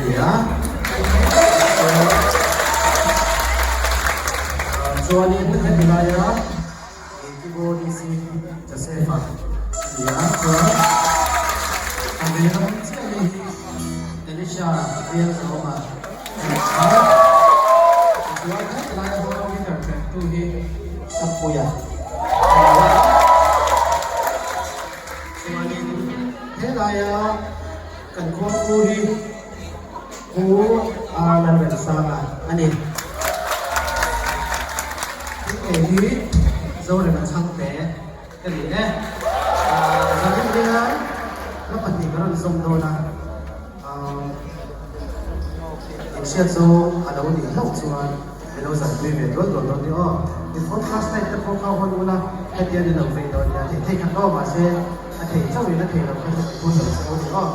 ni a. Chuanin heti laia keyboardist hi Joseph-a a ni a, chuan a veilam chiah mi hi Elisha Bialzawma a ni a. Tichuan heti laia hmang guitar perhtu hi Sappuia a ni a. Chuanin helaia kan khuangpu hi Pu R Lalremsanga a ni. Hei hi Zorema chhangte ka ni e. Zanin hian hla pahnih ka rawn zawm dawn a, inhriat zawng a lo nih hlauh chuan min lo zaipui ve dual dual dawn ni aw. In phone class night te pawh kha hawn ula hetiang in lo vei dawn nia theih theih khat aw mahse a thei chauhin a thei lo kha chu ti phur lo che u ni aw.